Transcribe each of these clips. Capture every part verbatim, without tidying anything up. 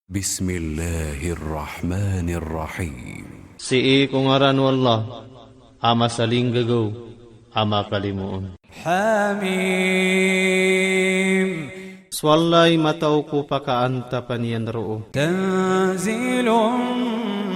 Bismillahir Rahmanir Rahim. Sii ko ngaran o Allah, a Masalinggagaw, a Makalimoon. Hamim. So Allah i matao ko pakaantapan iyan roo. Tanzilun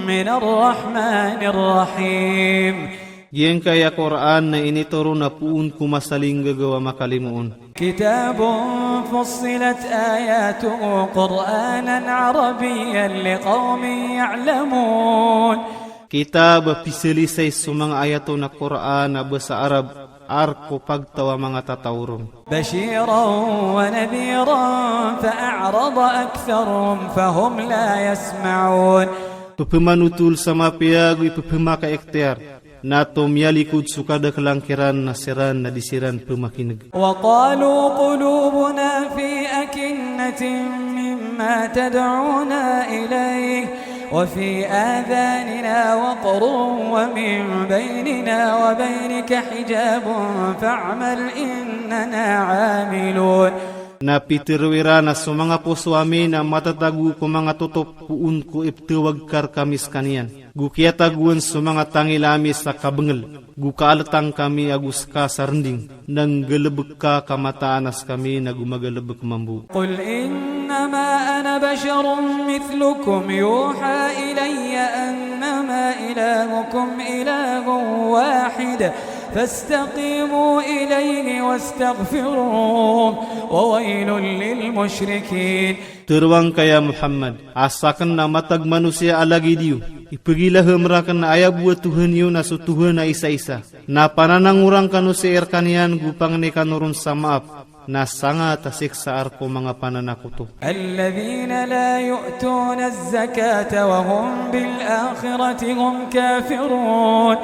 minar Rahmanir Rahim. Giyangkaya Qur'an na initoron a poon ko Masalinggagaw a Makalimoon. Kitabun fussilat ayatuhu Qur'anan Arabiyyan liqawmin ya'lamun. Kitab a pisalisay so manga ayat on a Qur'an a basa Arab, ar ko pagtaw a manga tataw ron. Bashiran wa nadhiran fa a'rada aktharuhum fahum la yasma'un. Pepemanothol sa mapiya ago ipepemakaikhtiyar, na tomiyalikod so kadakelan kiran na siran na di siran pemakineg. Wa qalu qulubuna fi akinnatin mimma tad'una ilayh, wa fi adhanina waqrun wa min baynina wa baynika hijabun fa'mal innana 'amilun. Na pitharo iran a so manga poso ami na matatago ko manga totop poon ko ipthawag ka rkami skaniyan. Go kiyatagoan so manga tangila ami sa kabengel, go kaaletang kami ago ska sa rending, na nggalebek ka ka mataan a skami na go magalebek mambo. Qul innama ana basharun mithlukum yuha ilayya annama ilahukum ilahun wahid, fastaqimu ilayhi wastaghfiruh, wa waylun lil mushrikin. Tharoang ka ya Muhammad, a saken na matag manosiya a lagid iyo. Ipegilahem raken a aya bo a Tohan iyo na so Tohan a isaisa. Na pananangorang kano sii rekaniyan go pangni kano ron sa maap, na sangat a siksa ar ko manga pananakoto. Alladhina la yu'tuna az-zakata wa hum bil akhirati hum kafirun.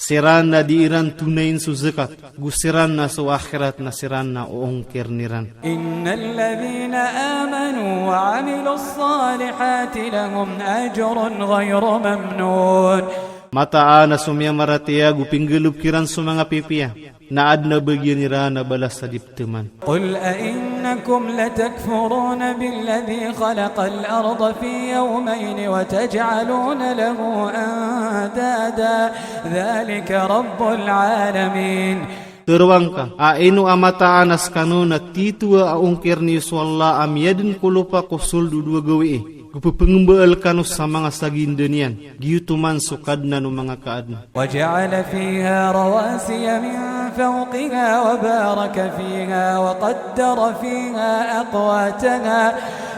Siran na di iran tonayin so zakat, go siran na so akhirat na siran na oongkiren iran. Innal ladhina amanu wa 'amilus salihati lahum ajrun ghayru mamnun. Mataan a so miyamaratiyaya go pinggalebek iran so manga pipiya, na aden a bagian iran a balas a di pteman. Qul a innakum latakfuruna billadhi khalaqal arda fi yawmayni wa taj'aluna lahu andada, dhalika rabbul alamin. Tharoang ka, a ino a mataan a skano na titho a ongkiren iyo so Allah a miyaden ko lopa ko sold o dowa gawii, go pepengembaal kano sa manga saginda niyan, giyoto man so Kadnan o manga kaadn. وجعل فيها رواسي من فوقها وبارك فيها وقدر فيها أقواتها،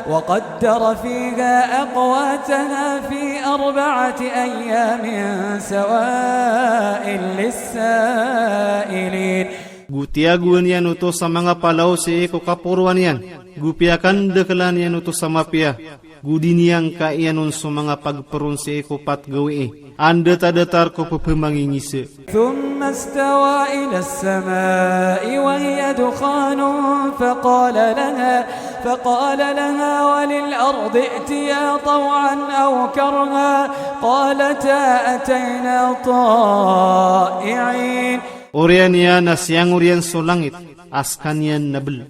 وقدر فيها أقواتها في أربعة أيام سواء للسائلين. Go tiyagoan iyan oto sa manga palaw sii ko kaporoan iyan, go piyakandakelan iyan oto sa mapiya, go di niyangkai iyan on so manga pagperon sii ko pat gawii, a ndatadatar ko pepemangingisa. ثم استوى إلى السماء وهي دخان فقال لها، فقال لها وللأرض ائتيا طوعا أو كرها قالتا أتينا طائعين. Oriyan iyan na siyangoriyan so langit a skaniyan na bel.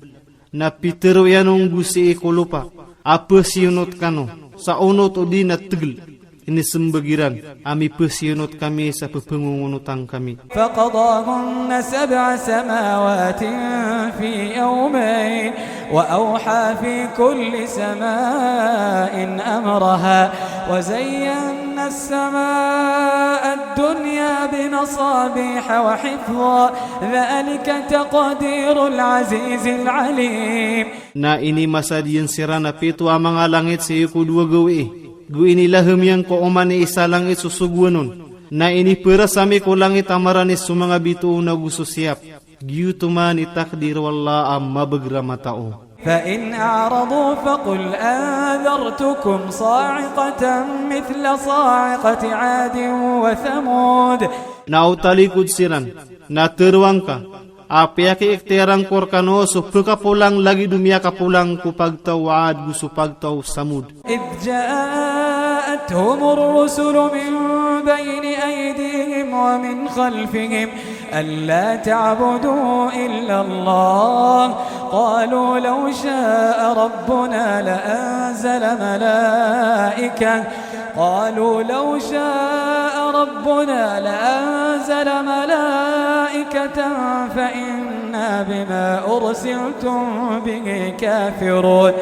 Na pitharo iyan on go sii ko lopa a, pesiyonot kano sa onot odi na tegel. Inisembag iran a mipesiyonot kami sa pepengongonotang kami. فقضاهن سبع سماوات في يومين وأوحى في كل سماء أمرها وزينا السماء الدنيا بمصابيح وحفظا ذلك تقدير العزيز العليم. Na inimasad iyan siran a pito a manga langit sii ko dowa gawii, go inilahem iyan ko oman i isa langit so sogoan on. Na iniperas ami ko langit a maranis so manga bitoon ago so siyap. Giyoto man i takdir o Allah a mabeger a matao. فإن أعرضوا فقل أنذرتكم صاعقة مثل صاعقة عاد وثمود. Na o talikod siran, na tharoang ka, a piyakiiktiyaran ko rekano so pekapolang lagid o miyakapolang ko pagtaw o Ad go so pagtaw o Samud. إذ جاءتهم الرسل من بين أيديهم ومن خلفهم ألا تعبدوا إلا الله قالوا لو شاء ربنا لأنزل ملائكة، قالوا لو شاء ربنا لأنزل ملائكة فإنا بما أرسلتم به كافرون.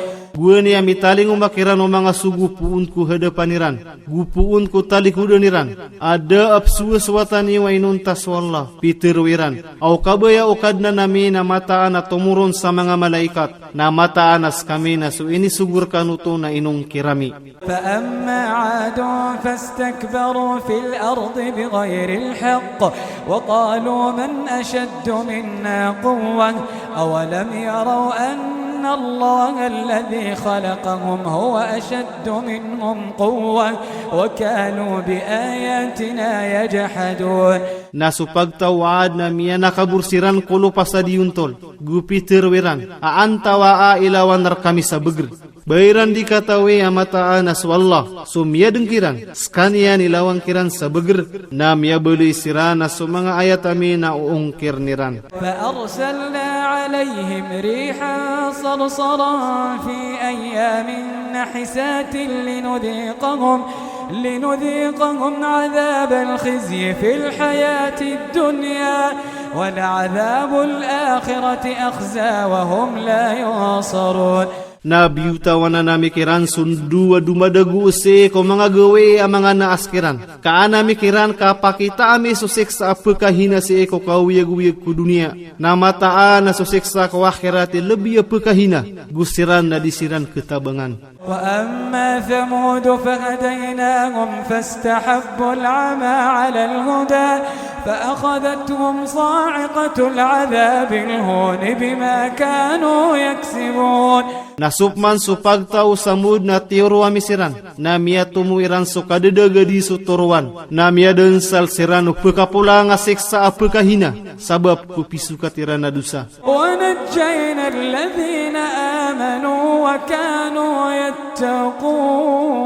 Gowani a mitalingoma kiran o manga sogo poon ko hadapan iran, go poon ko talikodan iran, a da a psowasowa tano a inonta so Allah. Pitharo iran a o kabaya o Kadnan ami na mataan a tomoron sa manga malaikat, na mataan a skami na so inisogo rkano oto na inongkir ami. فأما عاد فاستكبروا في الأرض بغير الحق وقالوا من أشد منا قوة أولم يروا أن الله الذي خلقهم هو أشد منهم قوة وكانوا بآياتنا يجحدون. Na so pagtaw o Ad na miyanakabor siran ko lopa sa diyontol, go pitharo iran a antawaa i lawan rkami sa bgr. Ba iran di katawi a mataan a so Allah so miyadng kiran, skaniyan i lawan kiran sa bgr, na miyabaloy siran a so manga ayat ami na oongkirn iran. فأرسلنا عليهم ريحا صرصرا في أيام نحسات لنذيقهم، لنذيقهم عذاب الخزي في الحياة الدنيا ولعذاب الآخرة أخزى وهم لا ينصرون. Na biyotawan ami kiran so ndo a domadagos sii ko manga gawii a manga naas kiran. Ka an ami kiran kapakitaa ami so siksa a pkhahina sii ko kaoyagoyag ko doniya. Na mataan a so siksa ko akhirat i lbi a pkhahina, go siran na di siran khatabangan. وأما ثمود فهديناهم فاستحبوا العمى على الهدى فأخذتهم صاعقة العذاب الهون بما كانوا يكسبون. Na so pman so pagtaw o Samud na tiyoro ami siran, na miyatomo iran so kadadagadi so torowan, na miyadansal siran o pkhapolang a siksa a pkhahina, sabap ko pisokat iran a dosa. ونجينا الذين آمنوا وكانوا يتقون.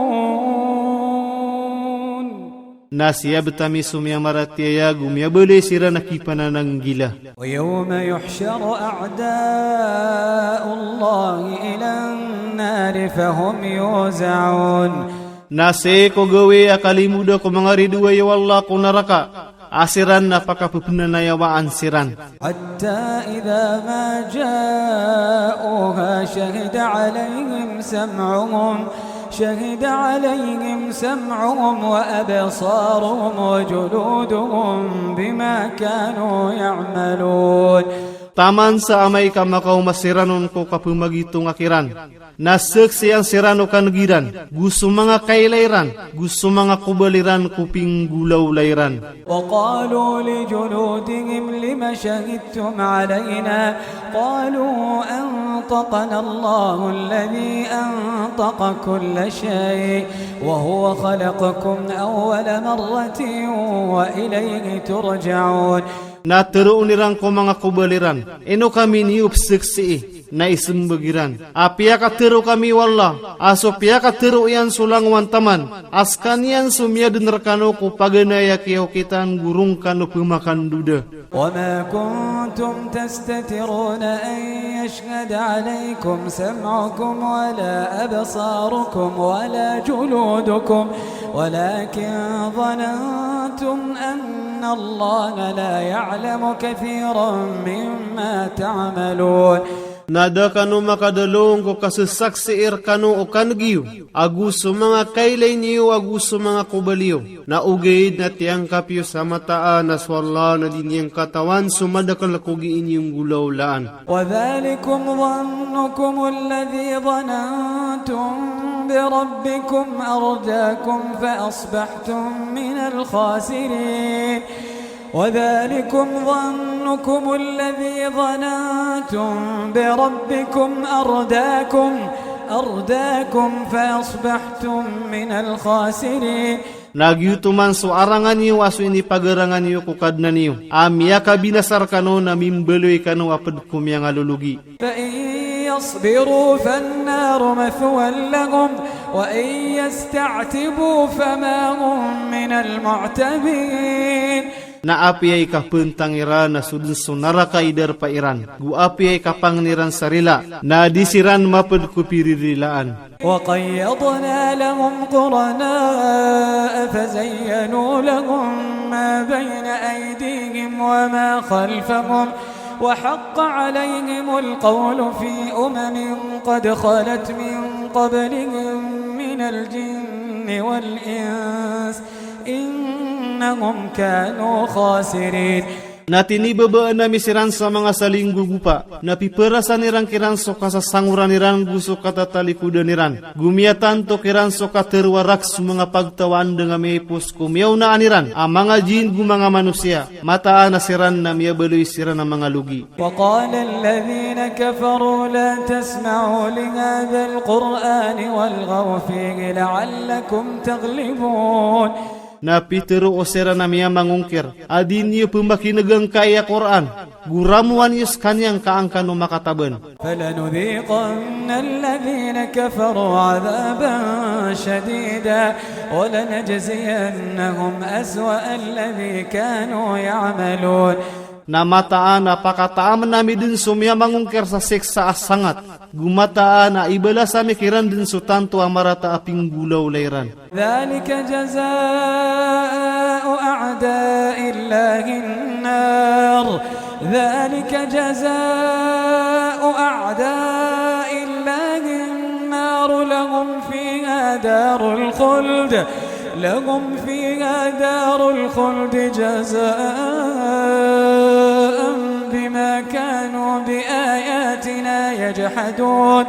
Na siyabt ami so miyamaratiyaya go miyabaloy siran a kipanananggila. ويوم يحشر أعداء الله إلى النار فهم يوزعون. Na sii ko gawii a kalimoda ko manga ridoay o Allah ko naraka, a siran na pakappnanayawaan siran. حتى إذا ما جاءوها شهد عليهم سمعهم، شهد عليهم سمعهم وأبصارهم وجلودهم بما كانوا يعملون. Taman sa amay ka makaoma siran on ko kapmagitonga kiran, na saksian siran o kan'g iran, go so manga kailay ran, go so manga kobal iran ko pinggolawla iran. وقالوا لجلودهم لم شهدتم علينا؟ قالوا أنطقنا الله الذي أنطق كل شيء وهو خلقكم أول مرة وإليه ترجعون. Na tharoon iran ko manga kobal iran, ino kami niyo pzaksii? Na ismbag iran a piyakatharo kami o Allah a so piyakatharo iyan so langowan taman, a skaniyan so miyadn rkano ko paganay a kiyaokitan go ron kano pmakandoda. وما كنتم تستترون أن يشهد عليكم سمعكم ولا أبصاركم ولا جلودكم ولكن ظننتم أن الله لا يعلم كثيرا مما تعملون. Na da kano makadalong ko kasasaksii rkano o kan'g iyo, ago so manga kailay niyo ago so manga kobal iyo. Na ogaid na tiyangkap iyo sa mataan a so Allah na di niyan katawan so madakl ko gii niyo nggolawlaan. وذلكم ظنكم الذي ظننتم بربكم أرداكم فأصبحتم من الخاسرين. وذلكم ظنكم الذي ظننتم بربكم أرداكم، أرداكم فأصبحتم من الخاسرين. Na giyoto man so arangan iyo a so inipagarangan iyo ko Kadnan iyo a miyakabinasa rkano na mimbaloy kano a pd ko miyangalologi. فإن يصبروا فالنار مثوى لهم وإن يستعتبوا فما هم من المعتبين. Na apiya i kapntang iran na so dn so naraka i darpa iran, go apiya i kapangni ran sa rila, na di siran mapd ko piririlaan. وقيضنا لهم قرناء فزينوا لهم ما بين أيديهم وما خلفهم وحق عليهم القول في أمم قد خلت من قبلهم من الجن والإنس إنهم كانوا خاسرين. Na tinibabaan ami siran sa manga salinggogopa, na pipharasan iran kiran so kasasangoran iran go so katatalikodan iran, go miyatanto kiran so katharo a rakhs o manga pagtaw a anda nga miyaipos ko miyaonaan iran a manga jinn go manga manosiya. Mataan a siran na miyabaloy siran a manga logi. وقال الذين كفروا لا تسمعوا لهذا القرآن والغوا فيه لعلكم تغلبون. Na pitharo o siran a miyamangongkir a di niyo pmakinega ngkai a Qur'an, go ramowan iyo skaniyan ka an kano makataban. فلنذيقن الذين كفروا عذابا شديدا ولنجزينهم أسوأ الذي كانوا يعملون. Na mataan a pakataamn ami dn so miyamangongkir sa siksa a sangat, go mataan a ibalas ami kiran dn so tanto a marata a pinggolawla iran. ذلك جزاء أعداء الله النار. ذلك جزاء أعداء الله النار. لهم فيها دار الخلد. لهم فيها دار الخلد جزاء بما كانوا بآياتنا يجحدون.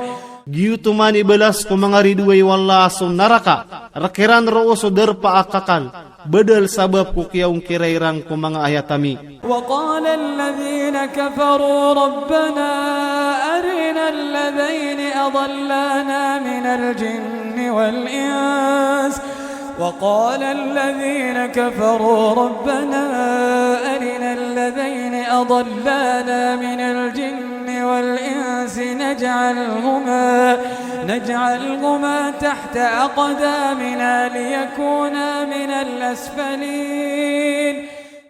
Giyoto man i balas ko manga ridoay o Allah a so naraka, rk iran roo so darpa a kakal, badal sabap ko kiyaongkira iran ko manga ayat ami. وقال الذين كفروا ربنا أرنا الذين أضلانا من الجن والإنس وقال الذين كفروا ربنا أرنا الذين أضلانا من الجن والإنس نجعلهما، نجعلهما تحت أقدامنا ليكونا من الأسفلين.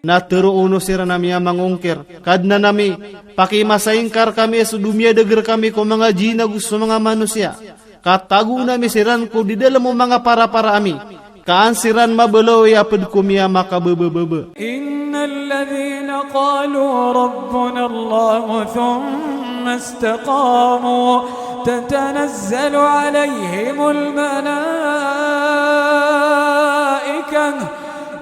Na tharoon o siran a miyamangongkir, Kadnan ami, pakimasaingkar kami so domiyadag rkami ko manga jinn ago so manga manosiya. Ka tagoon ami siran ko di dalm o manga parapara ami, ka an siran mabaloy a pd ko miyamakababababa. إن الذين قالوا ربنا الله ثم استقاموا تتنزل عليهم الملائكة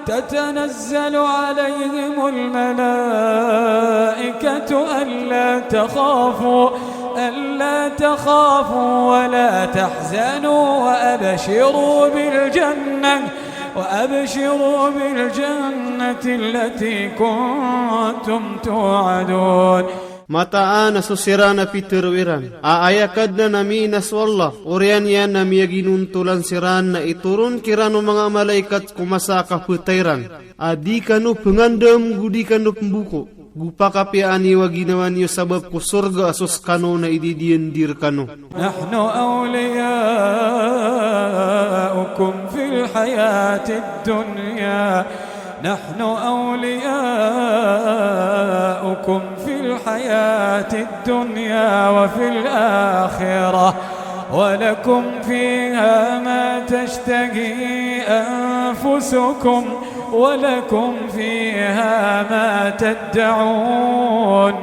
تتنزل عليهم الملائكة ألا تخافوا، ألا تخافوا ولا تحزنوا وأبشروا بالجنة، وأبشروا بالجنة التي كنتم توعدون. Mataan a so siran a pitharo iran a, aya Kadnan ami na so Allah, oriyan iyan na miyaginontolan siran na itoron kiran o manga malaikat ko masa a kapatay ran, a di kano pngandam go di kano pmboko, go pakapiyaan iyo a ginawa niyo sabap ko sorga a so skano na ididiyan di rkano. نحن أولياؤكم في الحياة الدنيا، نحن أولياؤكم في الحياة الدنيا وفي الآخرة، ولكم فيها ما تشتهي أنفسكم، ولكم فيها ما تدعون.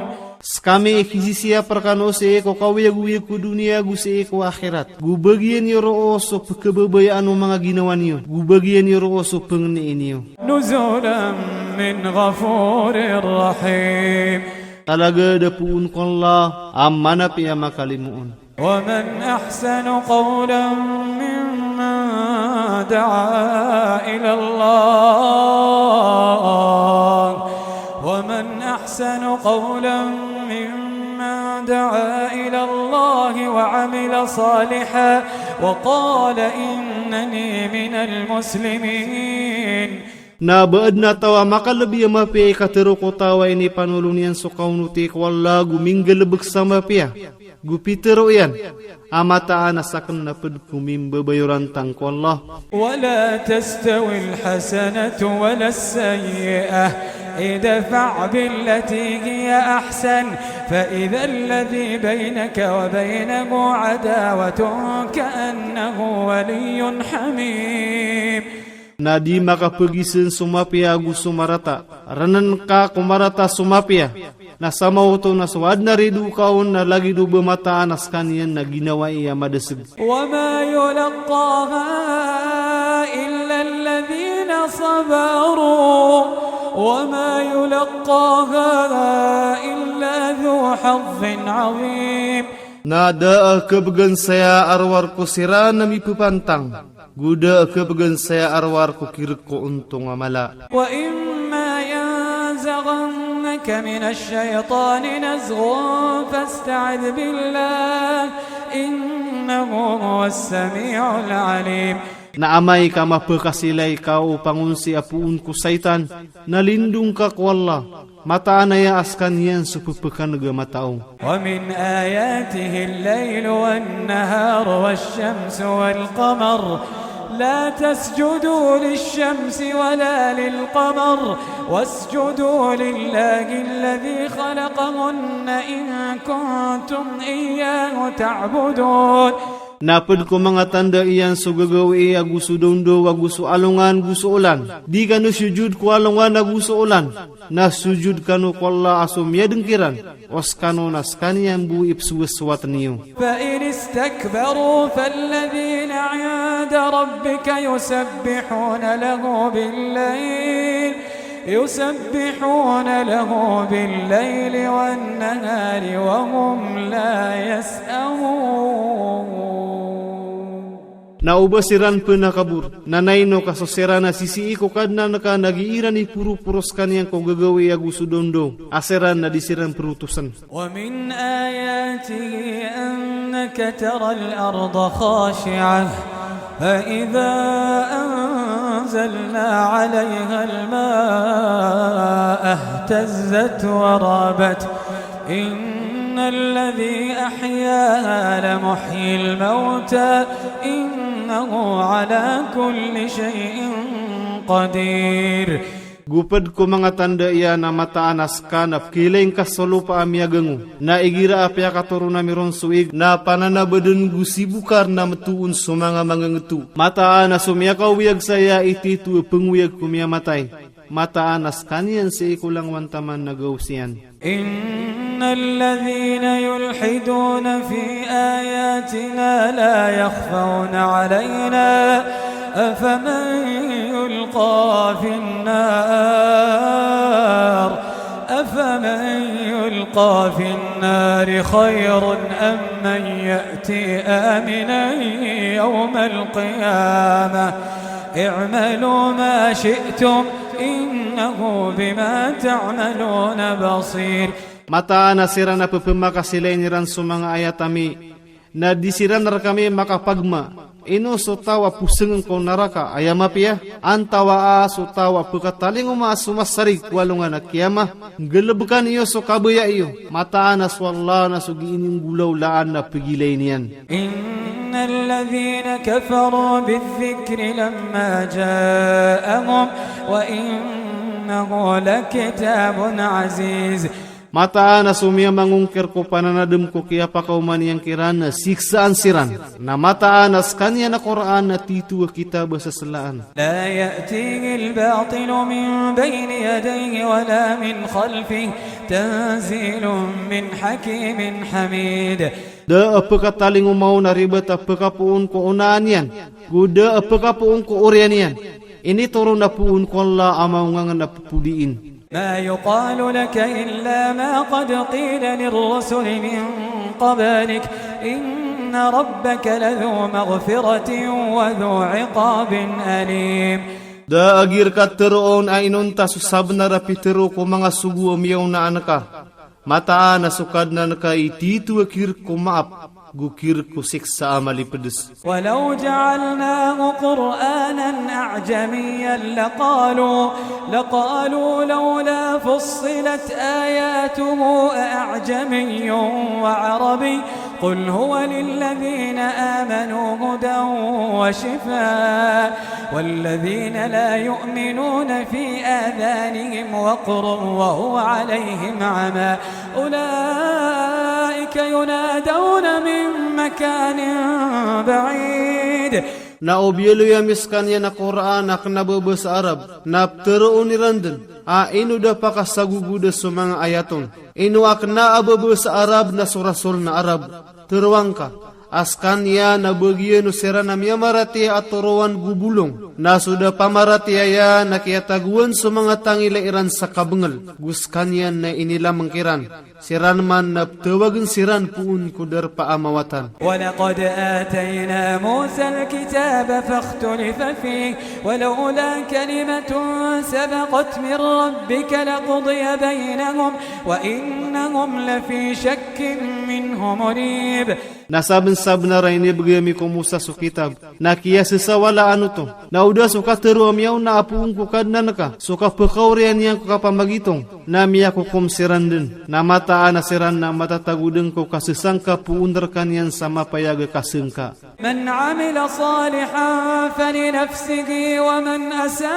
Skami i kisisiyap rkano sii ko kaoyagoyag ko doniya go sii ko akhirat. Go bagian iyo roo so pkhababayaan o manga ginawa niyo. Go bagian iyo roo so pngni niyo. نزلا من غفور رحيم. Talagad a poon ko Allah a manapiya makalimoon. ومن أحسن قولا ممن دعا إلى الله، ومن أحسن قولا ممن دعا إلى الله وعمل صالحا وقال إنني من المسلمين. Na ba adn a taw a makalbi a mapiya i katharo ko taw a inipanolon iyan so kaonoti ko Allah go minggalbk sa mapiya, go pitharo iyan a mataan a sakn na pd ko mimbabayorantang ko Allah. ولا تستوي الحسنة ولا السيئة ادفع بالتي هي أحسن فإذا الذي بينك وبينه عداوة كأنه ولي حميم. Na di makapegisen so mapiya ago so marata. Renen ka ko marata so mapiya. Na samaoto na so aden a rido ka on na lagid o ba mataan a sekaniyan na ginawai a madeseg. وما يلقاها إلا الذين صبروا وما يلقاها إلا ذو حظ عظيم. Na da a kebegen saya a rowar ko siran a mipepantang. Go da a kebegen saya a rowar ko kirek ko ontong a mala. وإما ينزغنك من الشيطان نزغ فاستعذ بالله إنه هو السميع العليم. Na amay ka mapekasilay ka o pangonsi a poon ko saitan, na lindong ka ko Allah. Mataan aya a sekaniyan so pepekaneg a matao. ومن آياته الليل والنهار والشمس والقمر لا تسجدوا للشمس ولا للقمر واسجدوا لله الذي خلقهن إن كنتم إياه تعبدون. Na ped ko manga tanda iyan so gagawii ago so dawndaw ago so alongan go so olan. Di kano sojod ko alongan ago so olan. Na sojod kano ko Allah a so miyadeng kiran. O sekano na sekaniyan bo i pesowasowat niyo. فإن استكبروا فالذين عند ربك يسبحون له بالليل يسبحون له بالليل والنهار وهم لا يسأمون. Na o ba siran pen a kabor, na naino ka so siran a sisii ko Kadnan ka na gii iran i poroporo sekaniyan ko gagawii ago so dawndaw, a siran na di siran perotosen. ومن آياته أنك ترى الأرض خاشعة فإذا أنزلنا عليها الماء اهتزت وربت إن الذي أحياها لمحيي الموتى إنه على كل شيء قدير. Go ped ko manga tanda iyan a mataan a seka na pekilaing ka so lopa a miyagango. Na igira a piyakatoron ami ron so ig na pananabaden go sibokar na metoon so manga mangengeto. Mataan a so miyakaoyag saya i tito a pengoyag ko miyamatay. Mataan a sekaniyan sii ko langowan taman na gawos iyan. إن الذين يلحدون في آياتنا لا يخفون علينا أفمن يلقى في النار أفمن يلقى في النار خير أم من يأتي آمنا يوم القيامة اعملوا ما شئتم إنه بما تعملون بصير. Mataan a siran a pepemakasilay iran so manga ayat ami, na di siran rekami makapagma. Ino so taw a posengen ko naraka, aya mapiya, antawaa so taw a pekatalingoma a so masarig ko alongan a kiyamah, nggalebkan iyo so kabaya iyo, mataan a so Allah na so gii niyo nggolawlaan na pegilain iyan. إن الذين كفروا بالذكر لما جاءهم وإنه لكتاب عزيز. Mataan a so miyamangongkir ko pananadem ko kiyapakaoma niyan kiran na siksaan siran. Na mataan a sekaniyan a Qur'an na tito a kitab a seselaan. لا يأتيه الباطل من بين يديه ولا من خلفه تنزيل من حكيم حميد. Da a pekatalingoma on a ribat a pekapoon ko onaan iyan, go da a pekapoon ko oriyan iyan. Initoron a poon ko Allah a maongangen a pepodiin. ما يقال لك إلا ما قد قيل للرسل من قبلك إن ربك لذو مغفرة وذو عقاب أليم. Da a gii reka teroon a inonta so sabenar a pitero ko manga sogo a miyaonaan ka. Mataan a so Kadnan ka i tito a kirek ko maap, go kirek ko siksa a malipedes. ولو جعلناه قرآنا أعجميا لقالوا، لقالوا لولا فصلت آياته أأعجمي وعربي قل هو للذين آمنوا هدى وشفاء والذين لا يؤمنون في آذانهم وقر وهو عليهم عمى أولئك ينادون من مكان بعيد. Na o biyaloy ami skaniyan a Qur'an a kna a babasa Arab, na ptharoon iran dn a ino da pakasagogoda so manga ayat on. Ino a kna a babasa Arab na so Rasul na Arab. Tharoa ngka a skaniyan na bagian o siran a miyamaratiyaya a toroan go bolong, na so da pamaratiyaya na kiyatagoan so manga tangila iran sa kabngl, go skaniyan na inilamang kiran. Siran man na pthawagn siran poon ko darpa a mawatan. ولقد آتينا موسى الكتاب فاختلف فيه ولولا كلمة سبقت من ربك لقضي بينهم وإنهم لفي شك منه مريب. Na sabnsabnar a inibgay ami ko Musa so kitab, na kiyasesawalaan oto. Na o da so katharo a miyaona a poon ko Kadnan ka, so kapkaoriyan iyan ko kapamagitong, na miyakokom siran dn. Na mataan a siran na matatago dn ko kasesangka poon rkaniyan sa mapayag a kasngka. من عمل صالحا فلنفسه ومن أساء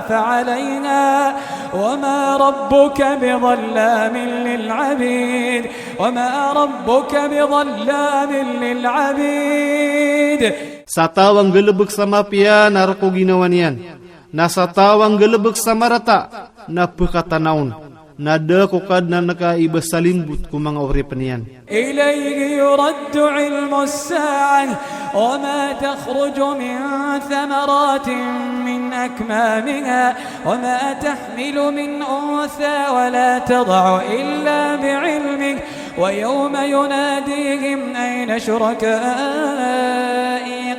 فعليها وما ربك بظلام للعبيد وما ربك بظلام للعبيد. Sa taw a nggalbk sa mapiya na rk o ginawa niyan. Na sa taw a nggalbk sa marata na pkatana on. Na da ko Kadnan ka i ba salimbot ko manga oripn iyan. إليه يرد علم الساعة وما تخرج من ثمرات من أكمامها وما تحمل من أنثى ولا تضع إلا بعلمه ويوم يناديهم أين شركائي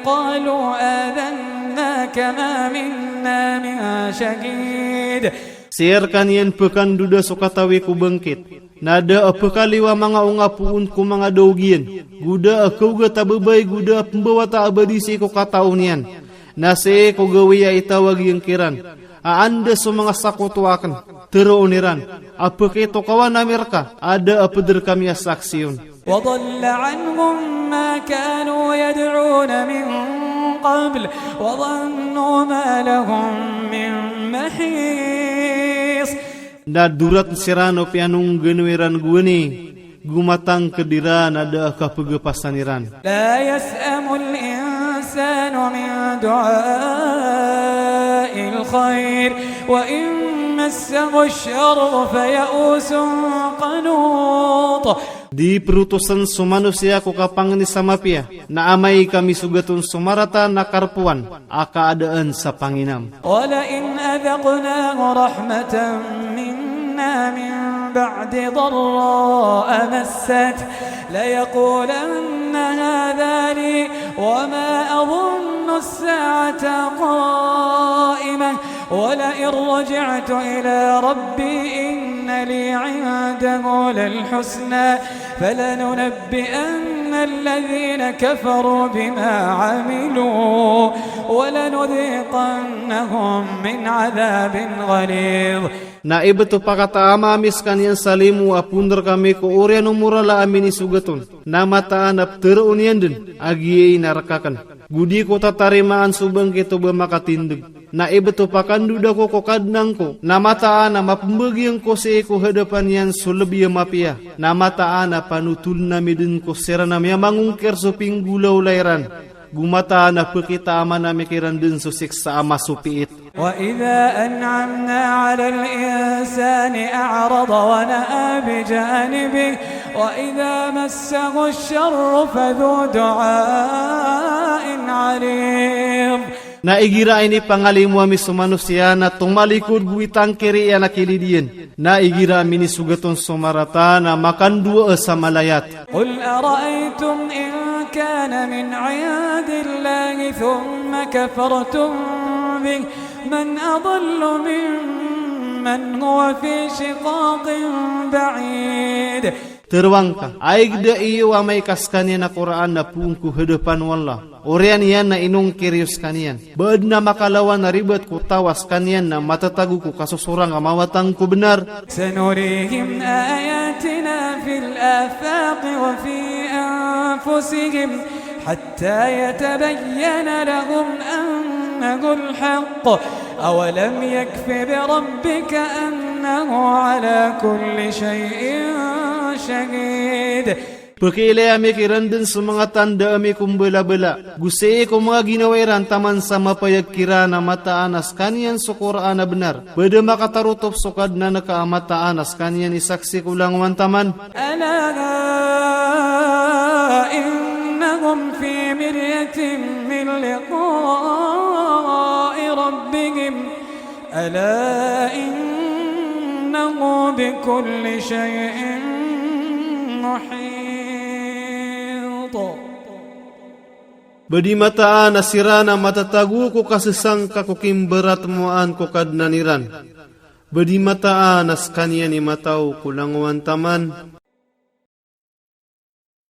قالوا آذناك ما منا من شهيد. Sii rkaniyan pkandoda so katawi ko bangkit. Na da a pkaliyo a manga onga poon ko manga daog iyan, go da a kaogat a babay, go da a pmbawata a badi sii ko katao niyan. Na sii ko gawii a itawag iyan kiran a anda so manga sakoto akn. Tharoon iran a pkitokawan ami rka a da a pd rkami a saksi on. وضل عنهم ما كانوا يدعون من قبل وظنوا ما لهم من محيص. Na doratn siran o piyanonggano iran gowani, go matangkd iran a da a kapgapasan iran. لا يسأم الإنسان من دعاء الخير وإن مسه الشر فيئوس قنوط. Di protosn so manosiya ko kapangni sa mapiya, na amay ka misogat on so marata na karpowan a kaadaan sa panginam. ولئن أذقناه رحمة منا من بعد ضراء مسته ليقولن هذا لي وما أظن الساعة قائمة ولئن رجعت إلى ربي إن لي عنده للحسنى فلننبئن الذين كفروا بما عملوا ولنذيقنهم من عذاب غليظ. Na ibt o pakataama ami skaniyan sa limo a pondr kami ko oriyan o morala a minisogat on. Na mataan a ptharoon iyan dn a giyai na rk akn. Go di ko tatarimaan so bangkit o ba makatindg. Na ibt o pakandoda ko ko Kadnan ko, na mataan a mapmbagiyang ko sii ko hadapan iyan so lbi a mapiya. Na mataan a panotoln ami dn ko siran a miyamangongkir so pinggolawla iran. Go mataan a pkitaaman ami kiran dn so siksa a masopiit. وإذا أنعمنا على الإنسان أعرض ونأى بجانبه وإذا مسه الشر فذو دعاء عريض. Na igira a inipangalimo ami so manosiya na tomalikod go itangkiri iyan a kilid iyan. Na igira a minisogat on so marata na makandoa sa malayat. قل أرأيتم إن كان من عند الله ثم كفرتم به من أضل ممن هو في شقاق بعيد. Tero angka, ayg da iyo amay ka sekaniyan a Qur'an na poon ko hadapan o Allah. Oriyan iyan na inongkir iyo sekaniyan. Ba aden a makalawan a ribat ko taw a sekaniyan na matatago ko kasosorang a mawatang ko benar. سنريهم آياتنا في الآفاق وفي أنفسهم حتى يتبين لهم أنه الحق أولم يكف بربك أنه على كل شيء شهيد. Pekiilay ami kiran den so manga tanda ami ko mbelabela. Go sii ko manga ginawa iran taman sa mapayag kiran a mataan a sekaniyan so Qur'an a benar. Ba da makatarotop so Kadnan ka a mataan a sekaniyan i saksi ko langowan taman. ألا إنهم في مرية من لقاء ربهم ألا إنه بكل شيء محيط. Ba di mataan a siran a matatago ko kasesangka ko kimberatmoan ko Kadnan iran. Ba di mataan a sekaniyan i mataw ko langowan taman.